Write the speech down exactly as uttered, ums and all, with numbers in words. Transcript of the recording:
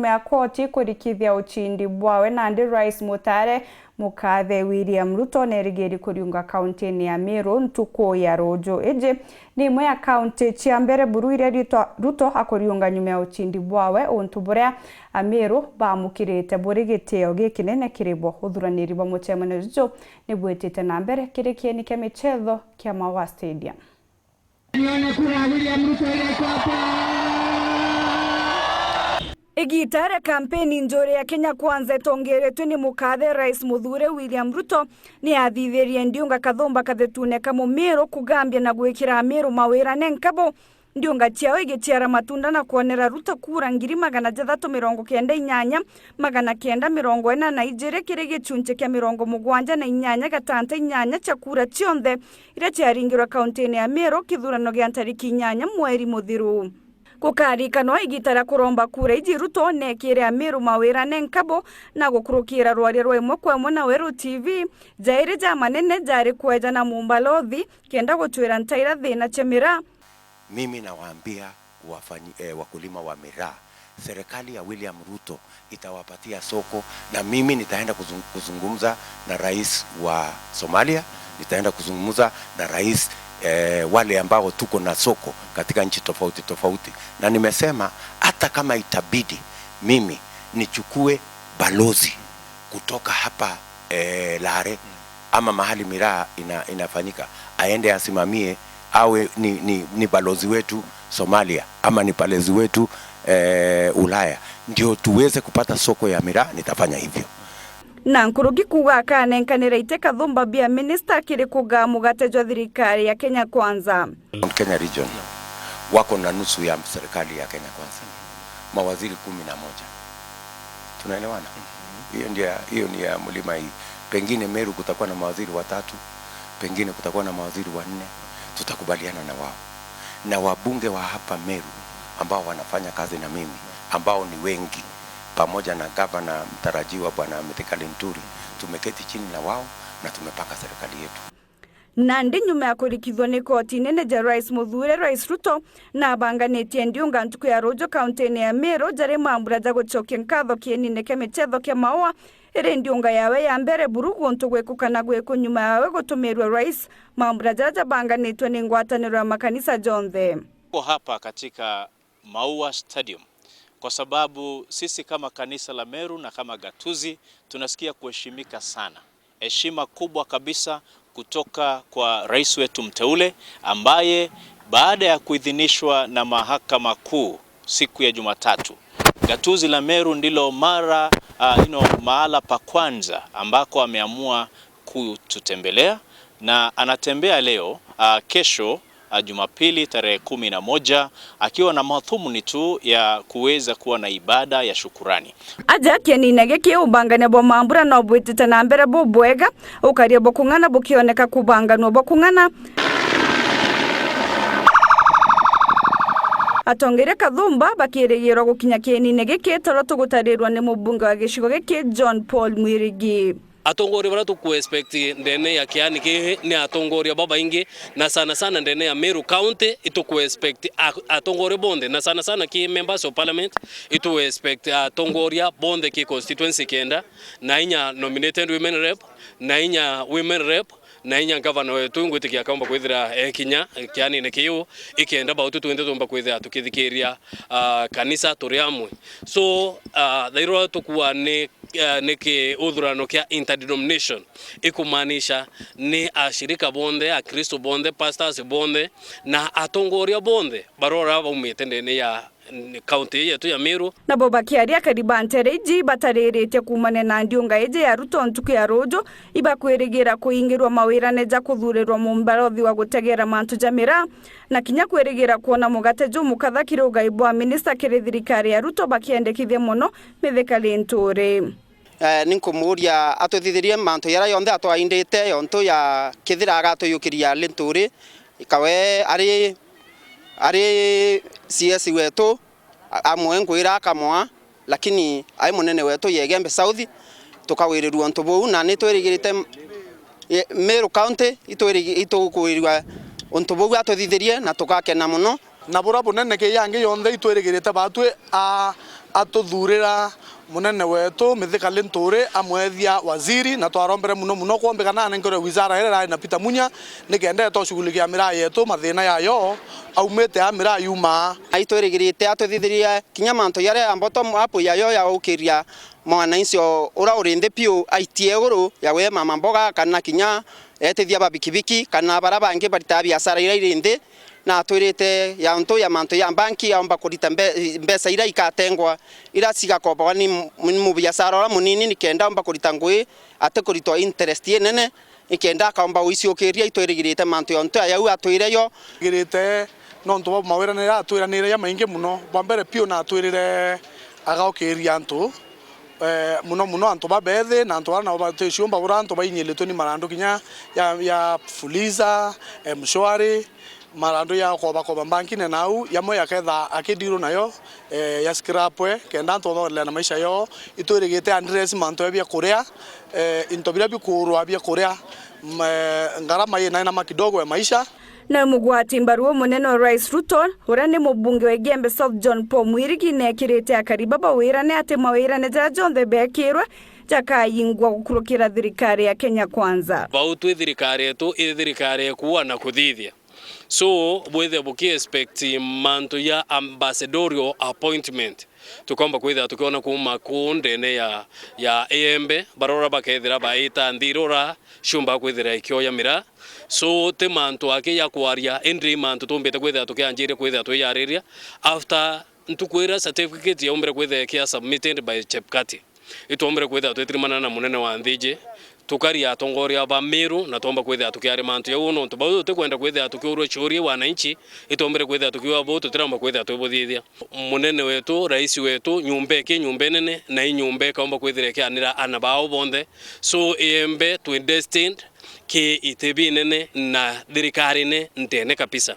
Nyuma ya koti kurikithia ucindi bwawe, nandi Rais mutare mukathe William Ruto nerigiri kuriunga kauntini ya Meru ntuku ya ruju. Iji ni imwe ya kaunti cia mbere buru iria Ruto, Ruto akuriunga nyuma ya ucindi bwawe, untu buria Ameru bamukirite buri gitio gikinene kiri bo. Uthuraniri bwa mucemanio juju nibwitite na mbere kiri kieni kia michetho kia Maua Stadium. Nione kura ya William Ruto ile iko hapa. Igiita ria kampeni njuri ya Kenya Kwanza itongeretwe ni mukathe Rais muthure William Ruto, ni athithirie ndiunga kathumba kathetune ka Mumiru kugambia na gwikira Amiru mawira ne nkabo. Ndiunga ciao igiciara matunda na kwonera Ruto kura ngiri magana jathatu mirongo kenda inyanya, magana kenda mirongo ina na ijiri kiri gicunci kia mirongo mugwanja na inyanya gatanta inyanya cia kura cionthe iria ciaringirwe kauntini ya Meru kithurano gia ntariki inyanya mweri muthiru. Gukarikanwa igiita ria kuromba kura iji Ruto neekire Amiru mawira ne nkabo na gukurukira rwaria rwa imwe kwa imwe na Weru T V, jairi ja manene jari kweja na mumbalothi kenda gucwira ntaira thina cia miraa. Mimi nawaambia wafanyi-, eh, wakulima wa miraa, serikali ya William Ruto itawapatia soko, na mimi nitaenda kuzung-, kuzungumza na rais wa Somalia, nitaenda kuzungumza na rais, eh, wale ambao tuko na soko katika nchi tofauti tofauti. Na nimesema hata kama itabidi mimi nichukue balozi kutoka hapa, eh, Lare ama mahali miraa ina-, inafanyika, aende asimamie, awe ni, ni, ni balozi wetu Somalia ama ni balozi wetu, eh, Ulaya, ndio tuweze kupata soko ya miraa, nitafanya hivyo. Na nkuruki kuuga akanenkanira ite kathumba bia minista kiri kugaa mugate jwa thirikari ya Kenya Kwanza. Mount Kenya region wako na nusu ya serikali ya Kenya Kwanza, mawaziri kumi na moja. Tunaelewana? Hiyo ndio ya, hiyo ni ya mlima hii. Pengine Meru kutakuwa na mawaziri watatu, pengine kutakuwa na mawaziri wanne, tutakubaliana na wao. Na wabunge wa hapa Meru ambao wanafanya kazi na mimi, ambao ni wengi, pamoja na gavana mtarajiwa Bwana Mithika Linturi, tumeketi chini na wao na tumepanga serikali yetu. Nandi nyuma ya kurikithwa ni koti inene ja Rais muthure, Rais Ruto nabanganitie ndiunga ntuku ya ruju kauntini ya Meru jari mambura ja gucokia nkatho kienine kia michetho kia Maua, iri ndiunga yawe ya mbere buru guntu gwikukana gwiku nyuma yawe gutumirua Rais mambura jaria jabanganitwe ni ngwataniro ya makanisa jonthe. Tuko hapa katika Maua Stadium kwa sababu sisi kama kanisa la Meru na kama gatuzi tunasikia kuheshimika sana. Heshima kubwa kabisa kutoka kwa rais wetu mteule, ambaye baada ya kuidhinishwa na Mahakama Kuu siku ya Jumatatu, gatuzi la Meru ndilo mara, ah, you know, mahala pa kwanza ambako ameamua kututembelea, na anatembea leo, ah, kesho, ah, Jumapili tarehe kumi na moja, akiwa na madhumuni tu ya kuweza kuwa na ibada ya shukurani. Aja kienine giki, ubangania bwa mambura no bwitite na mbere bubwega, ukaria bwa kung'ana bukioneka kubanganua bwa kung'ana. Atongeria kathumba bakirigirwa gukinya kienine giki, toro tugutarirwa ni mubunge wa gicigo giki, John Paul Mwirigi. Atongoria baria tuku expect ndene ya kiani kii ni atongoria babaingi, na sana sana ndene ya Meru County, ituku expect a-, atongoria bonthe, na sana sana ki members of parliament, itu expect atongoria bonthe ki constituency kenda, na inya nominated women rep, na inya women rep, na inya ngavana wetu, ngwitikia akaumba kwithira ekinya kianine kiu, ikenda bautu twinthe tumba kwithira tukithikiria, ah, kanisa turi amwe. So, ah, thairwa tukua ni eh, ni kiuthurano kia interdenomination, ikumaanisha ni ashirika bonthe, Akristo bonthe, pastors bonthe, na atongoria bonthe barora baumite ndene ya, mm, kaunti ii yetu ya Meru. Nabo bakiaria, akari ba ntere iji batariritie kuumania na ndiunga iji ya Ruto ntuku ya ruju, ibakwirigira kuingirwa mawirane ja kuthurirwa mumbarothi wa gutegera mantu ja miraa, na kinya kwirigira kwona mugate jumukatha kiri ugai bwa minista kiri thirikari ya Ruto bakiendekithia mono Mithika Linturi. Eh, ninkumuuria atuthithirie mantu jaria jonthe atwaindite, yontu ya kethira agatuyukiria Linturi, ikawe ari, ari C S wetu, a-, amwe nkwira akamwa, lakini ai munene wetu ya Igembe South, tukawirirua untu buu, na nitwirigirite, eh, Meru County itwirigi-, itukwirua untu buu atuthithirie na tugakena mono. Na buria bunene ki yangi yonthe itwirigirite baatwi a Atuthurira munene wetu Mithika Linturi amwethia waziri, na twarombere muno muno kwombikana anenkerwe wizara iria irari na Peter Munya, nikenda etoshughulikia miraa yetu mathina yayo aumite a miraa yumaa. Ai twirigirite atuthithirie kinya mantu jaria ya bottom up yayo ya gukiria mwananchi o-, ura uri nthi piu aitie iguru ya gwithima mboga kana kinya etithia ba bikibiki kana bara bangi baritaga biashara iria iri nthi, na atwirite ya untu ya mantu ya banki yaomba kurita mbe-, mbeca iria ikatengwa iria cigakombagwa ni m-, ni mubiashara uria munini nikenda aomba kurita ngui atikuritwa interest inene. Nikenda akaomba gwiciukiria itwirigirite mantu yonthe aya au atwire yo. Twirigirite nontu bwa mawirane jaria atwiranire jamaingi muno. Bwa mbere piu na atwirire agaukiria antu, eh, muno muno antu babethi na antu baria nabo baticiumba bura antu bainyiritwe ni marandu kinya ya, ya Fuliza, M-Shwari, marandu ya kobakoba mbankine nau, yamwe yaketha akidiru nayo, eh, ya scrapwe, kenda antu bathongerere na maisha yao. Itwirigite address mantu ya biakuria, eh, into biria bikuurwa biakuria, m-, eh, ngarama yinainama kidogo ya maisha. Nawe mugwati mbaru umunene wa Rais Ruto, uria ni mubunge wa Igembe South John Paul Mwirigi, nekirite akari baba wirane ati mawirane jaria jonthe bekirwe jakayingwa gukurukira thirikari ya Kenya Kwanza. Bau twi thirikari yetu, i thirikari ya kuua na kuthithia. So, bwithe buki expect mantu ya ambassadorial appointment. Tukomba kwithira tukiona kuuma kuu ndene ya, ya Igembe, barora bakethira baita nthirura, ciumba kwithira ikioya mira. So, ti mantu aki ya kwaria, indi mantu tumbite kwithira tukianjiria kwithira twiyariria after ntuku iria certificate yaumbire kwithira ikia submitted by Chebukati. Itwombire kwithira twitirimana na munene wa nthiji, tukaria atongoria ba Meru, na twomba kwithira tukiaria mantu jau, nontu bau tutikwenda kwithira tukiurua ciuria wananchi, itwombire kwithira tukiuga buu tutiromba kwithira twibuthithia. Munene wetu, rais wetu, nyumba iki nyumba inene, na i nyumba ikaomba kwithira ikianira ana bao bonthe. So, Igembe twi destined ki iti binene na thirikarine ndene kabisa.